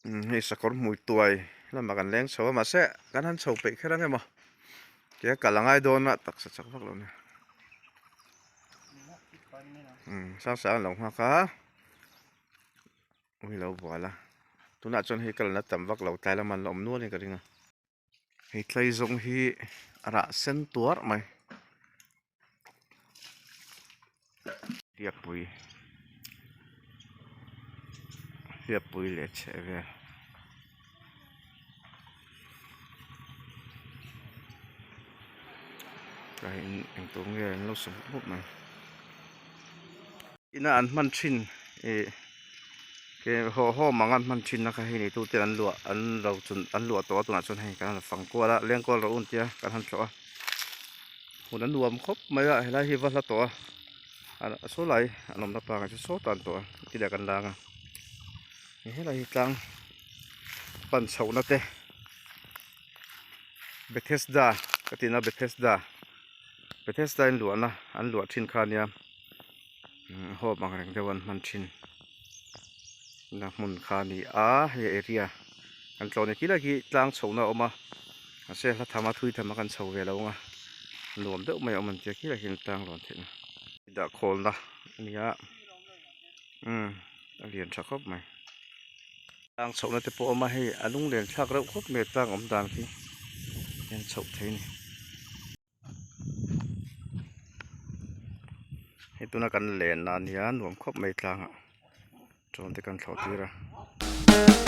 Hei sakawr hmui tuai lamah kan leng chho a mahse kan han chho peih kher ang emaw tia kal a ngai dawn a taksa chak vak lo nia sang sang an lo nghak a ui lo bual a tunah chuan hei ka la na tam vak lo tlai lamah an la awm nual in ka ring a. Hei tlai zawng hi a rah sen tuar mai hliappui hliappui leh chheh vel tlai in engtur nge an lo sa bawk bawk mai ina an hman thin ih ke haw haw mang an hman thin na kha hei neitu ten an luah an lo chun an luah tawh a tunah chuan hei kan han fang kual a leng kual rawh un tia kan han tlawh a hun a nuam khawp mai a helai hi va hla tawh a a saw lai an awmna pangah chuan saw tan tawh a ti leh kan lang a helai hi tlang pan chhohna te Bethesda ka tihna Bethesda Bethesda in luahna an luah thin kha ania. Hawp ang reng deuh an hman thin na hmun kha a ni a hei area kan tlawh ni khi lai khi tlang chho na a awm a mahse hla tham a thui tham a kan chho ve lo ang a nuam deuh mai a awm an tia khi lai khian tlang rawn theih na dah khawl na a ni a umm a lian tha khawp mai tlang chhoh na te pawh a awm a hei a lunglen thlak reuh khawp mai tlang awm dan khi hian chhoh thei a ni. Hei tuna kan len na ania nuam khawp mai tlangah drone te kan thlawh tir a.